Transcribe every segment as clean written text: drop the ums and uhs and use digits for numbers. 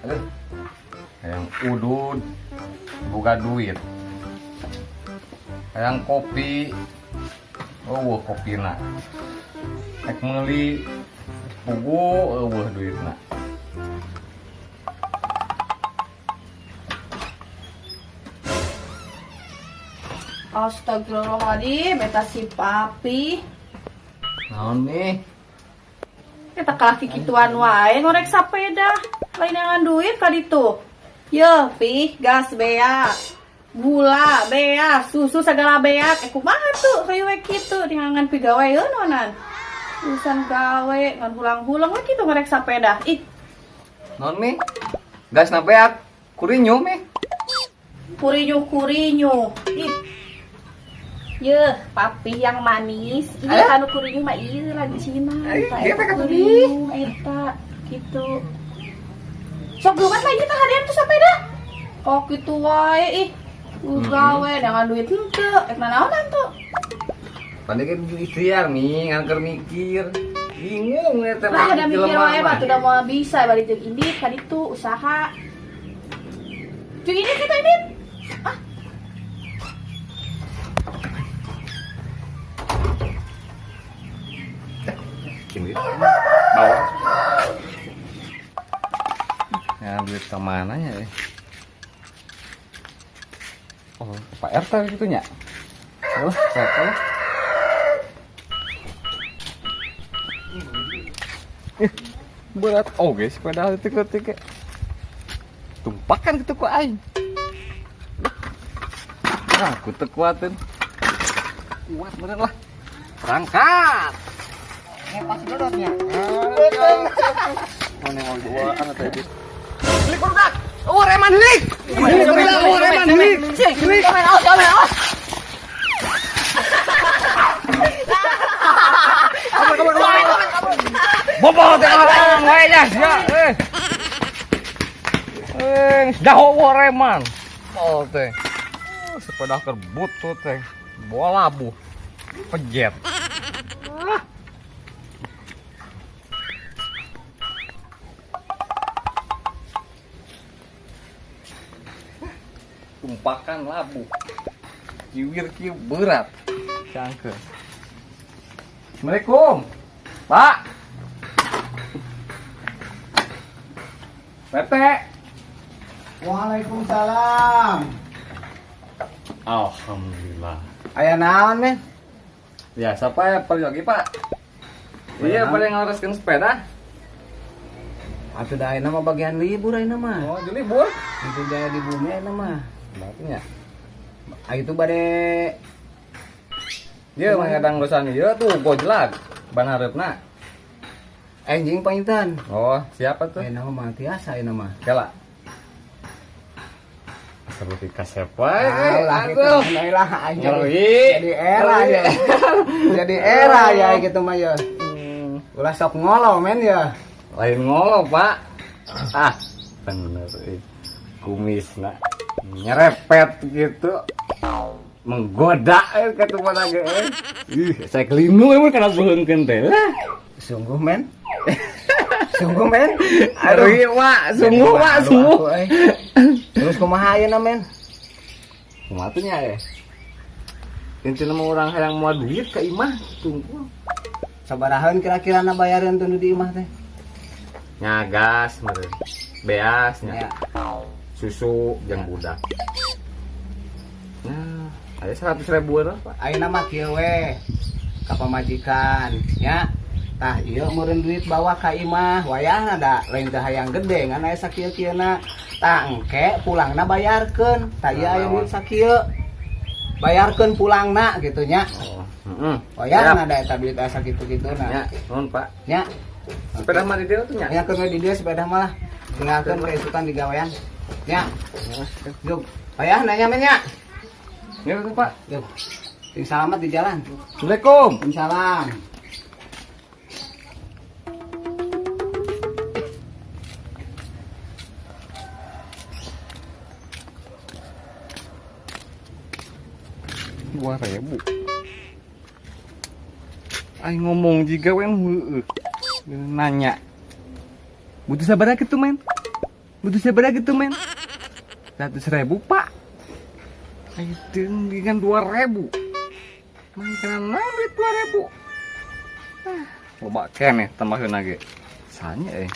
Aduh. Hayang udud boga duit. Hayang kopi. Oh, kopina. Rek meuli pugu euweuh duitna. Astagfirullahaladzim, eta si papi. Naon nih? Eta kalah kikituan wae ngorek sapeda. Lain neangan duit ka ditu. Yeuh, pi, gas beak. Gula beak, susu segala beak. Eh kumaha tuh kayu we kitu neangan pigawe naonan. Urusan gawe ngan hulang-hulang we kitu ngorek sapeda. Ih, Naon nih? Gas na beak. Kurinyo meh. Kurinyu kurinyu. Ih. Yeuh, papi yang manis. Ieu Eh? anu kurinyu mah ieu lancina. Eh, Eta ieu teh eta katuh kurinyu eta kitu. Sok geuwat lah ieu teh hadiah tuh sapeda. Kok kitu wae ih. Gawe dengan duit henteu, ek nanaonan tuh. Pandai kan ikhtiar nih, ngan keur mikir. Bingung ya teh. Lah ada mikir jelema wae mah mah. tuh udah mau bisa bari jeung indit ka ditu usaha. Jeung indit kita indit. Ah. Ini bawa. Ya duit kemana ya? Oh, Pak RT gitu nya. Oh, saya tahu. Berat. Oh, guys, sepeda detik-detik. Tumpakan gitu ku aing. Nah, aku tekuatin. Kuat bener lah. Berangkat. Pas dodotnya. Mana mau dua anak tadi. Beli produk. Oh, reman hilik. Oh, reman hilik. Hilik. Bobo teh orang wae nya sia. Eh. Eh, daho reman. Oh teh. Oh, sepeda kerbut tuh teh. Bola labuh. Pejet. Ah. Tumpakan labuh. Kiwir kieu berat. Cangke. Assalamualaikum. Pak. Pepe. Waalaikumsalam. Alhamdulillah. Aya naon, men? Biasa Pak ya, pergi lagi Pak. Iya, naon? pada ngalereskeun sepeda. Atuh da ayeuna mah bagian libur ayeuna mah. Oh, jadi libur. Itu jaya di bumi ayeuna mah. Berarti nya. Ah itu bade Ieu mah ngadang dosan ieu tuh gojlak. Ban hareupna. Anjing panginten. Oh, siapa tuh? Ayeuna mah tiasa ayeuna mah. Kela. Seperti kasep wae. Alah gitu Aduh. lah anjing. Ngeri. Jadi era ya. Jadi era ya gitu mah ya. Ulah sok ngolo men ya. Lain ngolo, Pak. Ah, bener eh. Kumisna nyerepet gitu. Menggoda kata pada ge. Ih, saya kelinu emang kana beuheungkeun teh. Lah. Sungguh men. Sungguh men. Aduh, iya, Pak, sungguh, Jadi Pak, malu sungguh. aku, eh. Terus kumaha ayeuna men? Kumaha tuh nya eh? Intina mah urang hayang moal duit ka imah tunggu. Sabarahaeun kira-kira na bayareun teu di imah teh? Nya gas meureun. Beas nya. Ya. Susu jeung budak. Nah, aya 100 ribuan lah, Pak. Ayeuna mah kieu we. Ka pamajikan nya. Tah ieu meureun duit bawa ka imah wayahna da lain teh hayang gede ngan aya sakieu-kieuna. Tah engke pulangna bayarkeun. Tah ieu aya duit sakieu. Bayarkeun pulangna gitu nya. Oh, heeh. Wayahna da eta duit aya sakitu-kituna. Nya, nuhun, Pak. Nya. Sepeda mah di dieu tuh nya. Nya keun we di dieu sepeda mah lah. Tinggalkeun we isukan di gawean. Nya. Jug. Wayahna nya men nya. Nya tuh, Pak. Jug. Sing salamat di jalan. Assalamualaikum. Waalaikumsalam. 2.000. Aing ngomong juga wen heueuh. Nanya. Butuh sabar kitu men. Butuh seberapa gitu men? 100.000 pak. Ayo dengan 2.000. Mang kena naon duit 2.000. Ah, loba keneh tambaheun lagi. Sanya eh.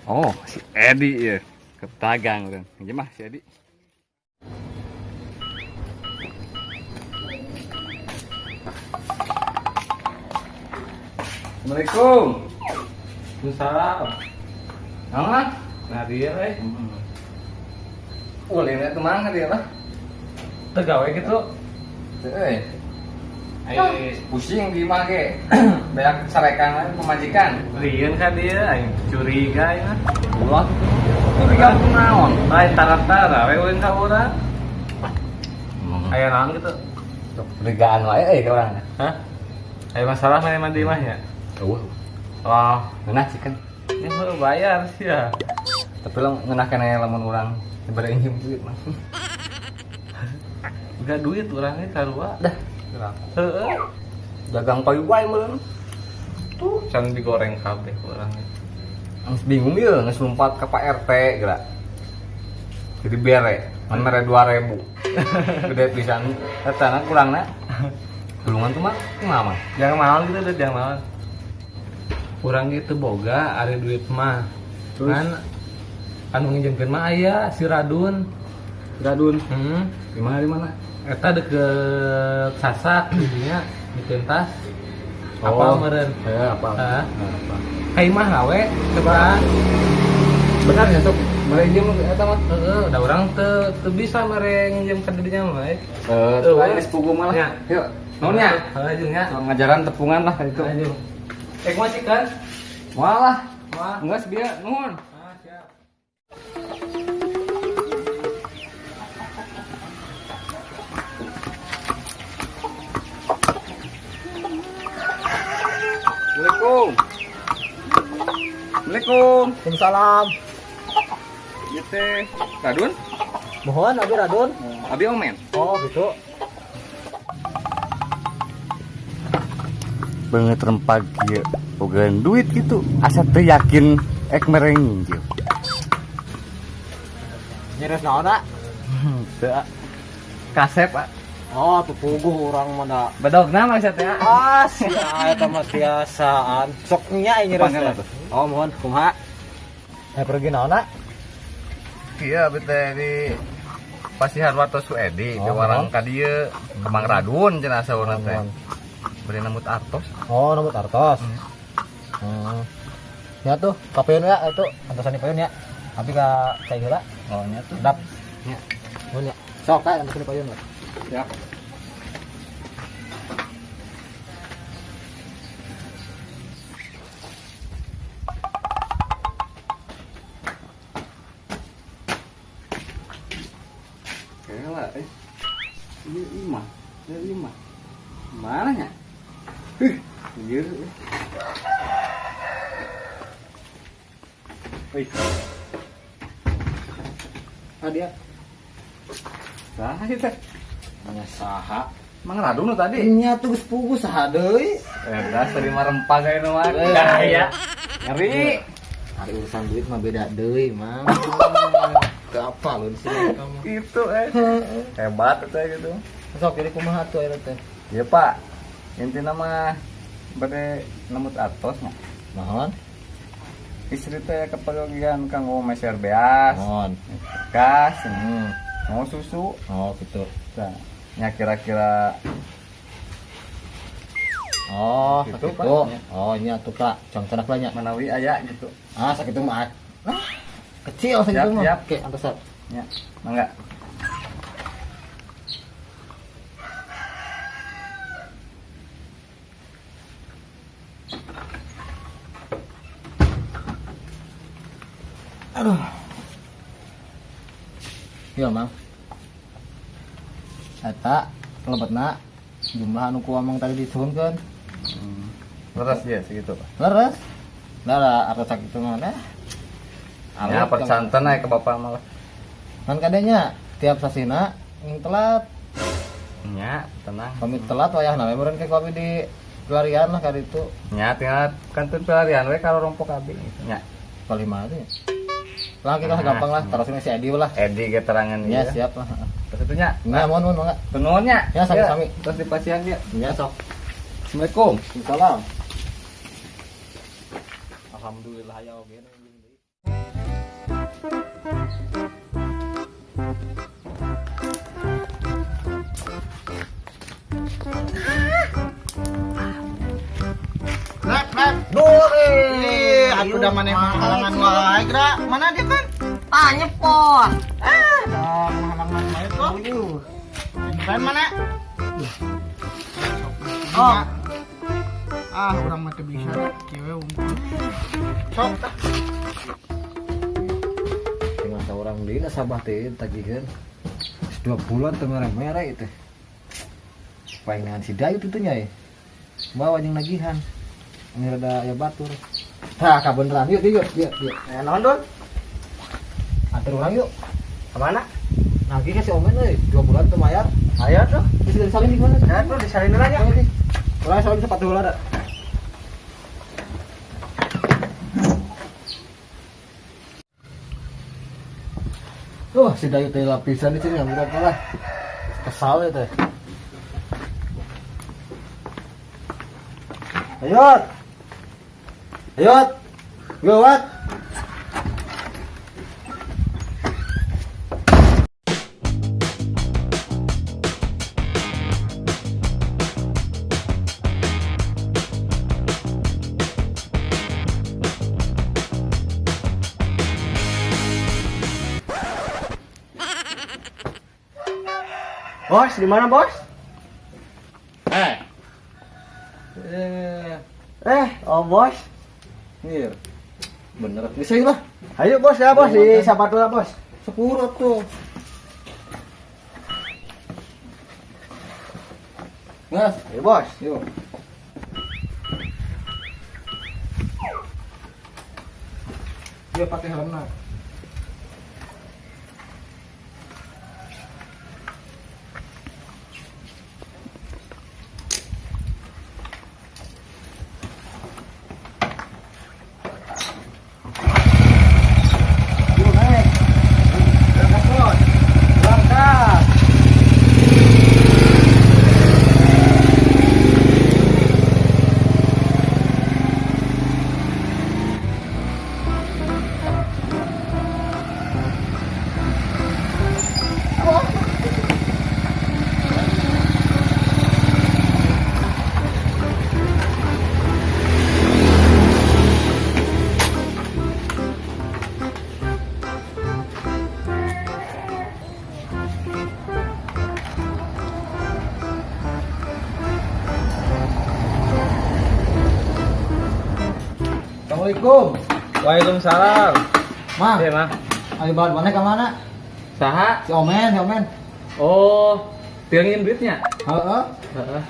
Oh, si Edi ya. Ketagang urang. Minjem mah si Edi. Assalamualaikum. Waalaikumsalam. Naon? Nah dia eh. Ulin atuh mangga dia lah. Teu gawe gitu. Teu euy. Ayo Pusing di imah ge. Banyak sarekan pemajikan. Rieun ka dia aing curiga ya. Ulah. Curiga kunaon? Lain tara-tara we ulin ka urang. Aya naon gitu? Curigaan wae euy ka urang. Hah? Aya masalah mana mah di imahnya? Eueuh. Wah, Ngeunah chicken. ini baru bayar sih ya. Tapi lo ngeunah keneh lamun urang dibere injem duit mah. Enggak duit urangnya sarua. Dah. Heeh. Dagang payu wae meureun. Tuh, can digoreng kabeh urangnya. Geus bingung ieu geus lompat ka Pak RT geura. Jadi bere, mun mere 2000. Gede pisan eta na kurangna. Tulungan tuh mah kumaha mah? Jangan mahal gitu deh, jangan mahal. Urang gitu boga ari duit mah. Terus? Kan anu nginjemkeun mah aya si Radun. Radun. Hmm. Di mana di mana? Eta deket Sasak didinya bikin tas. Apa meureun? Heeh, apa? Hah? Apa? Ka imah lah we, cobaan. Benar ya sok mere injem eta mah. Heeh, da urang teu bisa mere nginjem ka didinya mah we. Eh, Eueuh. geus pugu mah lah. Ya. Yuk, nuhun nya. Heeh, jeung nya. Sok ngajaran tepungan lah itu. Ayo. Kumaha sih kan? Moal lah. Moal. Geus bieu, nuhun. Ah, siap. Assalamualaikum. Assalamualaikum. Waalaikumsalam. Ieu teh Radun? Mohon abi Radun. Abi Omen. Oh gitu. Banget rempag kieu bogaan duit gitu. Asa teu yakin ek mere nginjem. Nyeres naon ah? Teu. Kasep ah. Oh, tuh puguh urang mah da. Bedogna mah teh ah. Ah, sia eta mah biasaan. Sok nya aing nyeres. Kepanggil atuh. Oh, mohon kumaha? Pergi naon ah? Iya, abi teh di Pasihan Wartos ku Edi, Oh, di warang ka dieu, ka Mang Radun cenah saurna teh. Mohon. Beri nambut artos. Oh, nambut artos. Ya tuh, kapayun ya itu, antosan payun ya. Abi ka cai heula. Oh, nya tuh. Sedap. Nya. Nuhun ya. Sok ka antosan payun lah. Siap. Kela, eh. Ini lima, ini lima. Mana nya? Huh, anjir. Wih, Ah dia. saha sih teh? Nya saha? Mang Radun nu tadi. Nya tuh geus puguh saha deui? Eh, dah terima rempah kayak nu mah. Eh. Gaya. Ngeri. Ari urusan duit mah beda deui, Mang. Teu apa lu di sini kamu. Itu eh. Hebat itu gitu. Sok jadi kumaha tuh ayeuna teh? Iya, Pak. Intina mah bade nembut artos nya. Mohon. Istri teh kepergian kanggo meser beas, Mohon. gas, mau susu. Oh, gitu. Nah, nya kira-kira Oh, Gitu, gitu. Pak. Oh, nya tuh Kak, cong cenah banyak. manawi aya gitu. Ah, sakitu mah. Ah, kecil sakitu Siap, mah. siap. Oke, antosan. Nya, mangga. Aduh. Iya, Mang. Eta lebetna jumlah anu ku amang tadi disuhunkeun. Leres ya segitu, Pak. Leres. Lah lah atau sakitu mah dah. Ya, percanten naik ke bapak malah. Kan kadenya tiap sasina yang telat. Nya, tenang. Pamit telat wayahna we meureun ke ku abi di pelarian lah kali itu. Nya, tinggal kantun pelarian we kalau rompok abi. Nya. Palima teh. Lah kita gampang lah, tarusin si Edi lah. Edi keterangan. Ya, siap lah. Terus itu nya. Nah, mohon mohon mangga. Nuhun nya. Ya, sami-sami. Terus dipasihan dia. Ya, sok. Assalamualaikum. Salam. Alhamdulillah ya oge. Rek, rek. Duh, Ih, atuh da maneh mah halangan wae, geura. Mana dia kan? Ah, nyepot. Ah, dong halangan wae tuh. Kan mana? Oh. Ah, urang mah teu bisa kieu we unggul. Sok tah. Tinggal seorang deui nasabah teh tagihan. 2 bulan teu mere-mere itu. Paling dengan si Dayut itu nya ya. Bawa jeung nagihan. Ini rada aya batur. Tah, kabeneran. Yuk, yuk, yuk, yuk. Eh, naon, Don? Antar urang yuk. Kemana? Nagih ke si Omen euy, 2 bulan teu mayar. Ayo tuh. Bisa disalin di mana? Ya tuh disalin aja. Ayo, di. Urang salin sepatu heula da. Tuh, si Dayut teh lapisan di sini berapa lah. Kesal ya teh. Ayot. Ayot. Gawat. Bos, di mana, Bos? Eh. Eh, Eh, oh bos. Iya. Bener. Bisa lah. Ayo bos ya bos, di sepatu lah bos. Sepuluh tuh. Mas, Ayo bos. yuk. Dia pakai helmnya. Yuk naik. Berangkat bos. Berangkat. Assalamualaikum. Waalaikumsalam. Mang, Eh, mah. ayo bawa mana ke mana? Saha? Si Omen, si Omen. Oh, tiangin duitnya. Heeh. Heeh.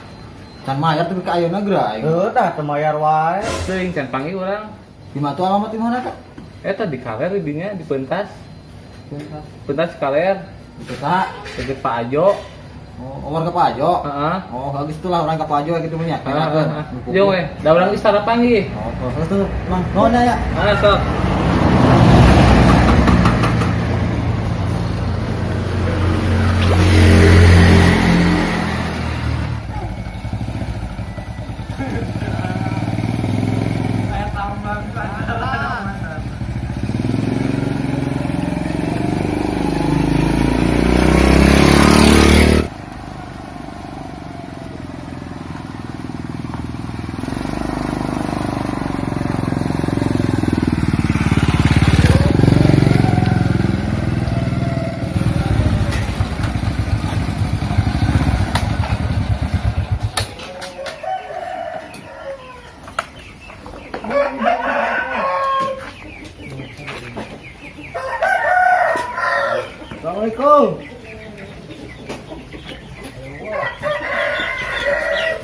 Can mayar tapi ke ayeuna geura aing. Heuh tah teu mayar wae. Teuing can panggil urang. Di mana tuh alamat di mana, Kak? Eta di kaler di dinya di pentas. Pentas kaler Itu Kak. deket Pak Ajo. Oh, orang ke Pak Ajo. Heeh. Oh, bagus itulah orang ke Pak Ajo gitu punya. Heeh. Yo we, da urang geus sarapan ge. Oh, terus tuh, Mang. Nuhun ya. Ah, sok. Assalamualaikum.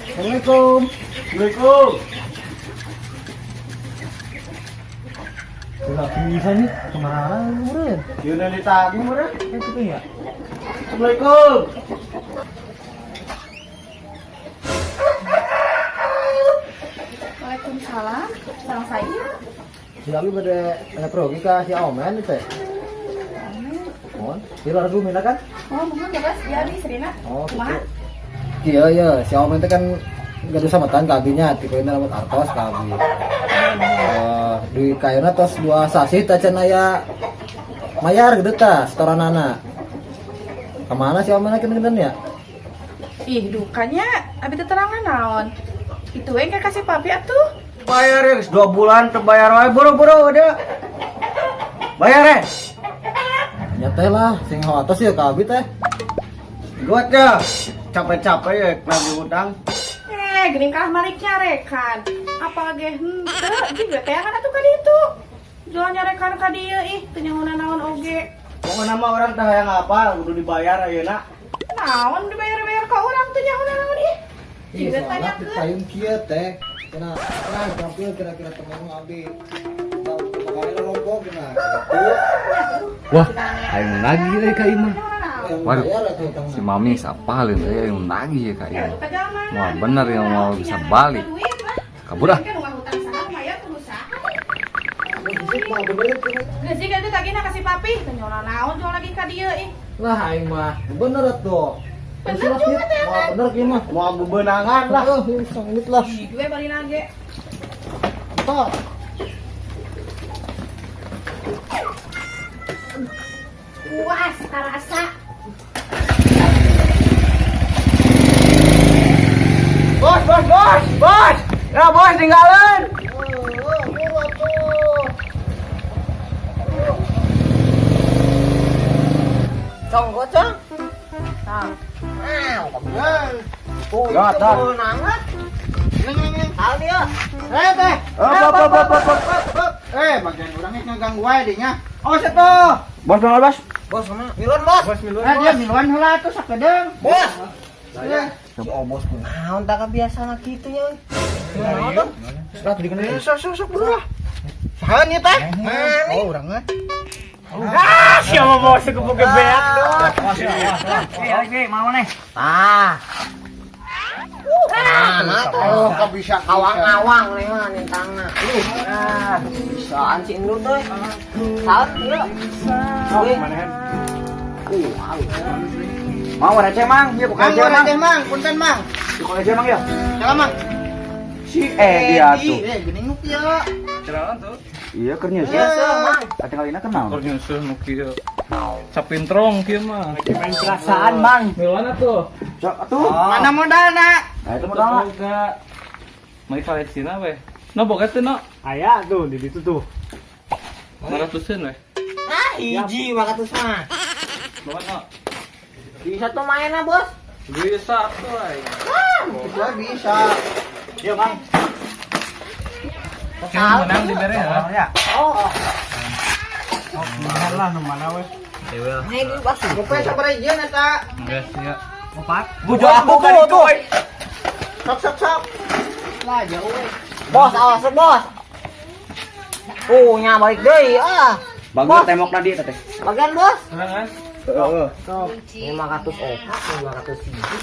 Assalamualaikum. Assalamualaikum. Sudah bisa nih kemana meureun? Ieu ditagih meureun. Kayak gitu ya. Assalamualaikum. Waalaikumsalam. Sareng saya. Si abi bade aya progi ka si Omen teh. Mohon, di luar bumi kan? Oh, mohon bebas ya di Serina. Oh, Kumaha? gitu. Iya, iya, si Omen teh kan gaduh sametan ka abinya, tipe ini rambut artos ka abi. Duit kayana tos 2 sasih teh can aya mayar gitu tah setoranana. Kemana si Omen kinten ya? Ih, dukanya abi teh terangan naon. Itu we ka kasih papi atuh. Bayar ya, 2 bulan terbayar wae, buru-buru udah. Bayar ya. Nya teh lah, sing atos ya ka abi teh. Duit ya. Capek-capek ya nagih utang. Eh, geuning kalah malik nyarekan. Apa ge henteu, juga teh kan atuh ka ditu. Jual nyarekan ka dieu ih, teu nyaho naon oge. Pokoknya mah orang teh hayang apa, kudu dibayar ayeuna. Naon dibayar-bayar ka urang teu nyaho naon ih. Iya, Juga soalnya tanyakeun. payung kieu teh. Cenah, nah, gampil kira-kira temen abi. Makanya rompok nah, gitu. Wah, aing nagih euy ka imah. Yang Waduh. bayar atuh utangna. Si Mami sapalin euy aing nagih ya ka imah. Wah, bener yang mau bisa balik. Kabur ah. Kan rumah hutang saha lumayan kudu saha. Mah bener cenah. Geus jiga itu tagihna ka si papi, teu nyaho naon jual lagi ka dieu ih. Lah aing mah bener atuh. Bener juga teh. Wah, bener kieu mah. Mau bebenangan lah. Oh, sangit lah. Ih, gue bari nage. Tok. Puas karasa. Bos, bos, bos, bos. Ya bos, tinggalin. Oh, murah tuh. Cong gocong. Tah. Ah, bener. Oh, Ya, itu tar. beunangan. Neng neng neng. Hal dia. Eh teh. Op, op, op, op, op, op. Eh, bagian urangnya ngeganggu wae dinya. Awas atuh. Bos, bos, bos. Bos mana? Miluan, Bos. Bos miluan. Eh, dia miluan heula atuh sakedeung. Bos. Eh, Si Obos kunaon tak kebiasaan kitu nya. Kunaon tuh? Surat dikenal. sok sok sok buru lah. Saha nya teh? Mana? Oh, urang mah. Ah, siapa bos gebuk beak dong. Oke, mau nih. Ah. Mana tuh? Oh, kok bisa Awang-awang nih mah nintangna. Ah, bisaan si Indut euy. Saat ieu. Oh, manahan. Mau receh mang, ieu Mang, bukan mang. receh mang, punten mang. Bukan receh mang ya. Salah mang. Si dia tuh. Eh, geuning nu kieu. Kenalan tuh. Iya, keur nyeuseut. Biasa, Mang. Katingalina kenal. Keur nyeuseut nu kieu. Sapintrong kieu mah. Main perasaan, Mang. Miluan atuh. Sok atuh. Mana modalna? Nah, itu modal. Boga. Mai koleksina we. No boga teu no. Aya tuh di situ tuh. 500-eun we. Ah, hiji 500 mah. Bawa no. Bisa tuh mainnya, Bos. Bisa atuh aing. Itu bisa. Iya, Mang. Yang menang dibere ya. Oh, Pilihan lah nu mana we. main dulu, Bos. Gope sabaraha hijieun eta? Geus ya. Bujuk aku kan itu. Sok sok sok. Lah jauh we. Bos, awas bos. Oh, nya balik deui ah. Bagus tembok tadi teh. Bagian, Bos. Tenang kan? Heeh. 504, 500 hiji.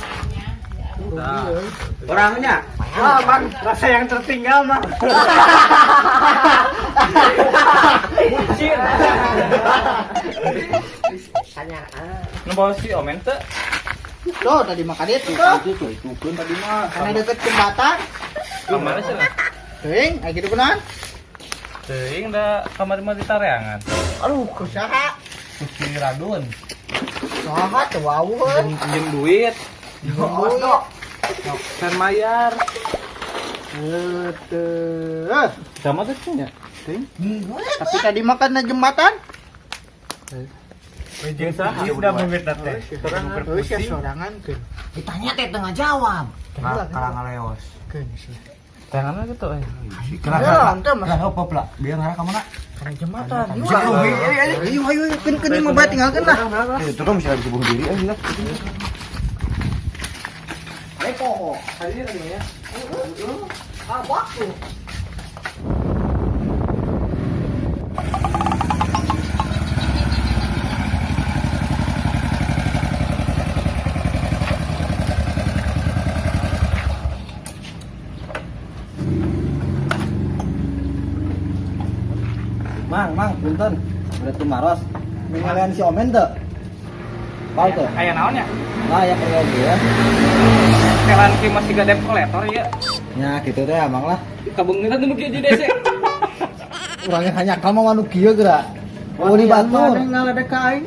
Orangnya. Wah, Mang, rasa yang tertinggal, Mang. Bucin. Tanya ah. Nu bawa si Omen teu? Tuh, tadi makan itu tuh. Itu itu kan tadi mah. Karena deket jembatan. Kamari cenah. Teuing, aya kitu kunaon? Teuing da kamari mah di tareangan. Aduh, kusaha? Ku si Radun. Saha teu wawuh euy. Pinjem duit. Awas dok. Can mayar. Teu. Sama teh nya. Tapi tadi makan di jembatan. Jeung saha? Udah mungkin teh. Heuh, sia sorangan keun. Ditanya teh tengah jawab. Kalah ngaleos. Keun sih. Tanganna gitu eh. Ya, ente mah Kenapa apa lah? Dia ngarah ka mana? karena jembatan. Ayo ayo ayo keun keun mah bae tinggalkeun lah. Itu kan bisa bisa bunuh diri aja. Lepo. Ah, waktu. Mang, mang, punten. Udah tumaros. Ningalian si Omen teu? Pal teu? Aya naon ya? Lah ya perlu ya. Kelan ki masih gak debt collector ya. Ya gitu teh amang lah. Kabeungeut nu kieu jadi dese. Urangnya hanya kamu manu kieu geura. Oh di batur. Ngaledek ka aing.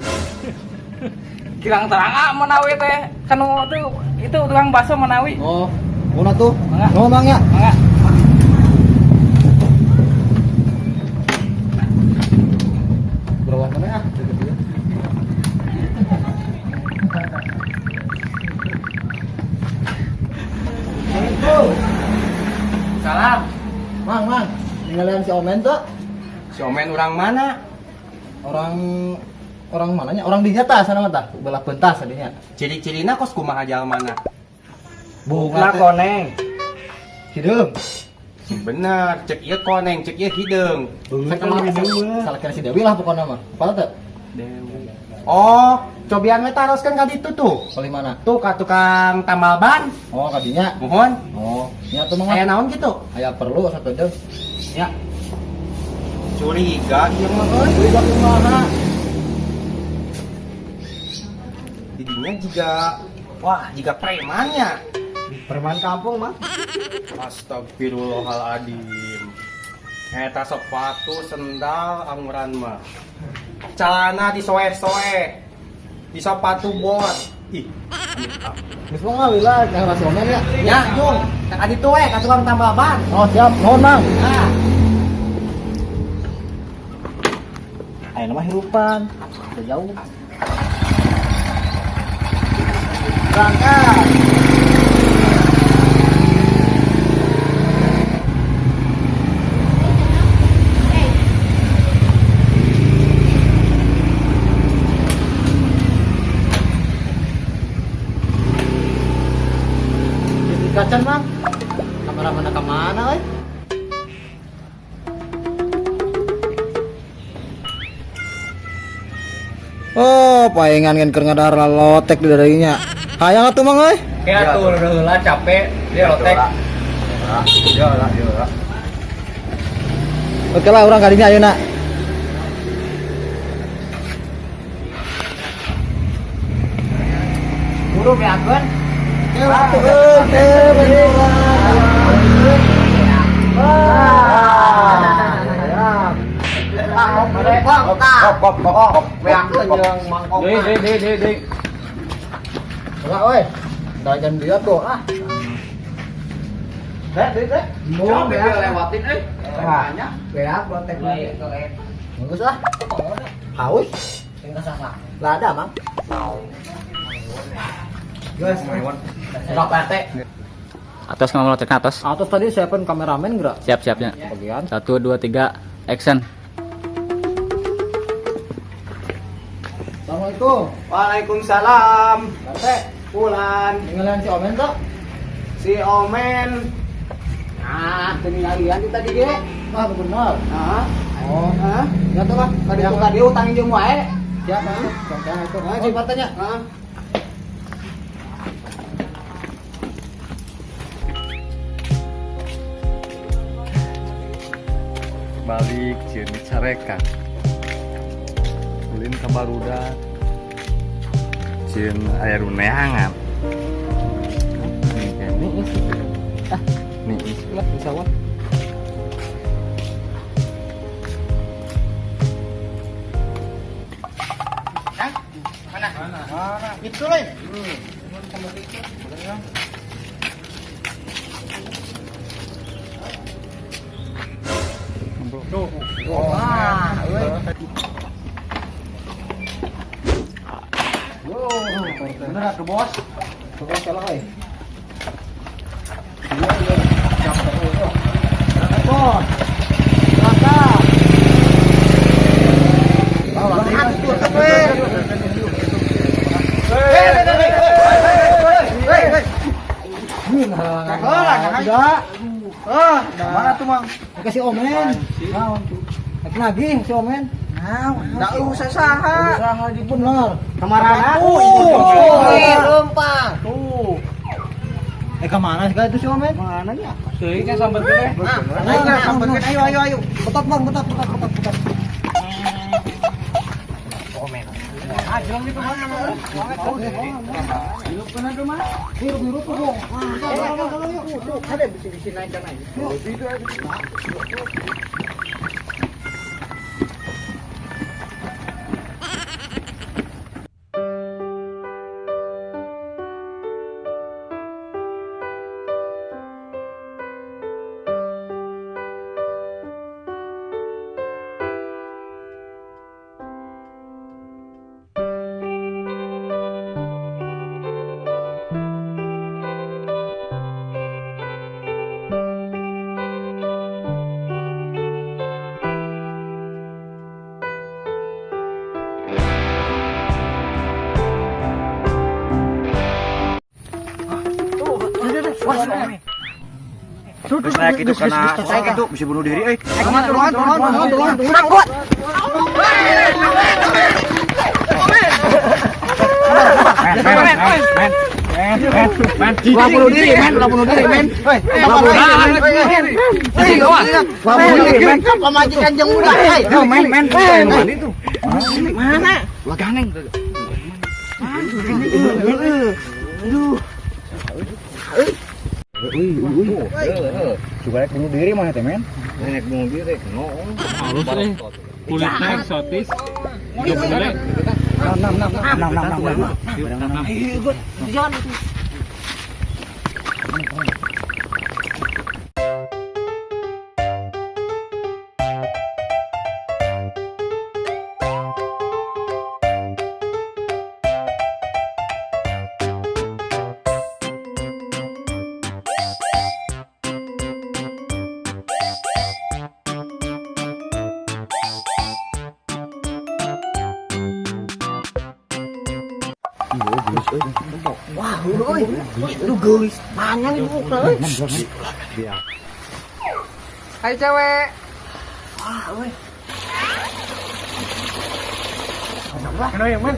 Kirang terang ah menawi teh kanu tuh itu tukang bakso menawi. Oh, mana tuh? Mangga. Oh, mang ya. Mangga. Berapa mana ah? Deket dia. Salam. Mang, mang. Ningalian si Omen tuh. Si Omen orang mana? Orang orang mananya? Orang dinya tah sana mah tah. Belah pentas tadinya. Ciri-cirina kos kumaha jalmana? Bunga teh. Koneng. Hideung. Bener, cek ieu koneng, cek ieu hideung. Salah kira si Dewi lah pokoknya mah. Apa tuh? Dewi. Oh, cobian we taroskeun ka ditu tuh. Paling mana? Tuh ka tukang tambal ban. Oh, kadinya. Mohon. Oh, nya tuh mang. Aya naon gitu? Aya perlu satu jam. Ya. Curiga ieu mah euy. Curiga kumaha? Didinya juga wah, jiga premannya. Preman kampung, Mang. Astagfirullahaladzim. Eta sepatu sendal anguran mah. Celana disoeh-soeh. Di sepatu bot. Ih, amit ah. Geus mah ngawila yang si Omen ya. Ya, Jung. Tak ditu we ka tukang tambal ban. Oh, siap. Nuhun, Mang. Nah. Ayo nama hirupan. Udah jauh. Berangkat. Jadi kacan, Mang. Kamera mana ke mana, euy? Oh, palingan kan keur ngadahar lotek di dadanya. Hayang atuh Mang euy. Kayak tuh heula capek dia lotek. Ya lah, ya lah. Oke lah urang kadinya ayeuna. Buru beakeun. Oke, Kop kop kop kop. Beakeun jeung mangkok. Deui deui deui deui deui. Enggak, woi. Dajan dia tuh ah. Dek, dek, dek. Mau Coba lewatin euy. Banyak. Beak lotek. Bagus ah. Haus. Lah ada, Mang. Guys, Sok teh. Atos ngomong lotekna atos. Atas tadi siapa kameramen gerak? Siap siapnya. Bagian. 1 2 3 action. Assalamualaikum. Waalaikumsalam. Tete, Pulan. ningalian si Omen tuh. Si Omen. Nah, tinggalian di tadi ge. Ah, benar. Heeh. Oh, Heeh. ya tuh lah. Tadi tuh tadi utang jeung wae. Siap, Mang. Contohnya itu. Ah, Oh, partanya. Heeh. Balik cieun dicarekan. Ulin ka barudak. Cieun aya nu neangan. Nih isi. Ah, nih isi lah di sawah. Itu lain. Wah, euy. Bener atuh, Bos. Pokoknya salah, euy. Iya, iya. Siap, euy. Berangkat, Bos. Berangkat. Ah, mana tuh, Mang? Kasih Omen. Naon tuh? Lagi si Omen. Da usah saha. Usaha di bener. Kamarana? Lempang. Tuh. Kemana sih itu si Omen? Mana nya? Teuing nya sampeurkeun teh. Ayo, ayo, ayo, ayo. Betot bang, betot, betot, betot, betot. Ah, jeleng itu mana? Hirup kana tuh mah. Hirup-hirup tuh. Ada bisi-bisi naik kan aja. Terus naik itu karena itu bisa bunuh diri. Turun. Men. Ulah bunuh diri, men. Ulah bunuh diri, men. Ulah bunuh diri, men. Pamajikan jeung budak, hei. Men. Itu. Mana? Ulah ganeng. Aduh. Juga rek bunuh diri mah teh, men. Nenek bunuh diri, no. Halus eh. Kulitnya eksotis. Boleh. 6 6 6 6 6 6. Jangan. Wah, euy. Aduh geulis mangan ibu euy. Hai cewek. Wah, euy. Kena yang men.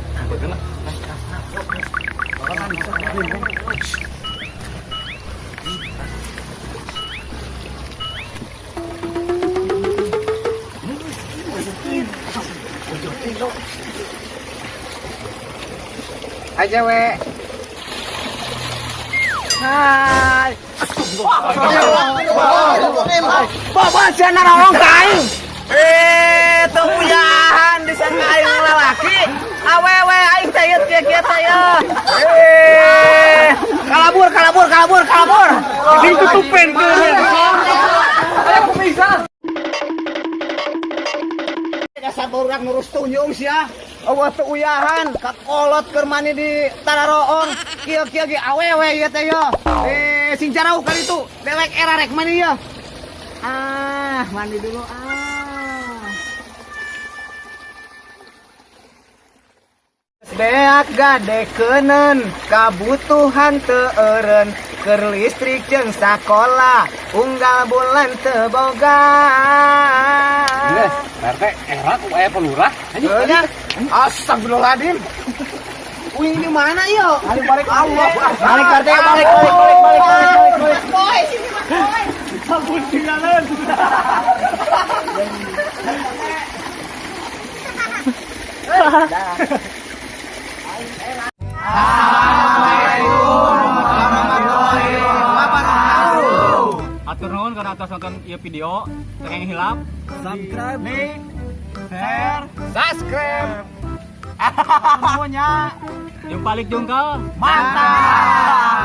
Hai cewek. Hai. Bapak sia narorong ka aing. Eh, teu puyahan disangka aing lalaki. Awewe aing teh ieu kieu-kieu teh ieu. Eh, kalabur kalabur kalabur kalabur. Ini tutupin tuh. Ayo kumisah. Dasar barudak nurus tunjung sia. Eueuh teu uyahan, kakolot keur mani di tararoong. Kieu-kieu ge awewe ieu teh ieu. Eh, sing jarauh kali itu. Dewek era rek mani ieu. Ah, mandi dulu ah. Beak gade keuneun, kabutuhan teu eureun, keur listrik jeung sakola, unggal bulan teu boga. Geus, RT era ku aya pelurah. Nya, astagfirullahaladzim. Uing di mana yo? Balik balik Allah. Balik RT balik balik balik balik balik balik. Boy, sini Mas Boy. Sabun tinggalan. Assalamualaikum warahmatullahi wabarakatuh. Atur nuhun karena atas nonton ieu video, teu hilap. Subscribe, Like, share, Subscribe. semuanya. Jeung balik jungkal. Mantap.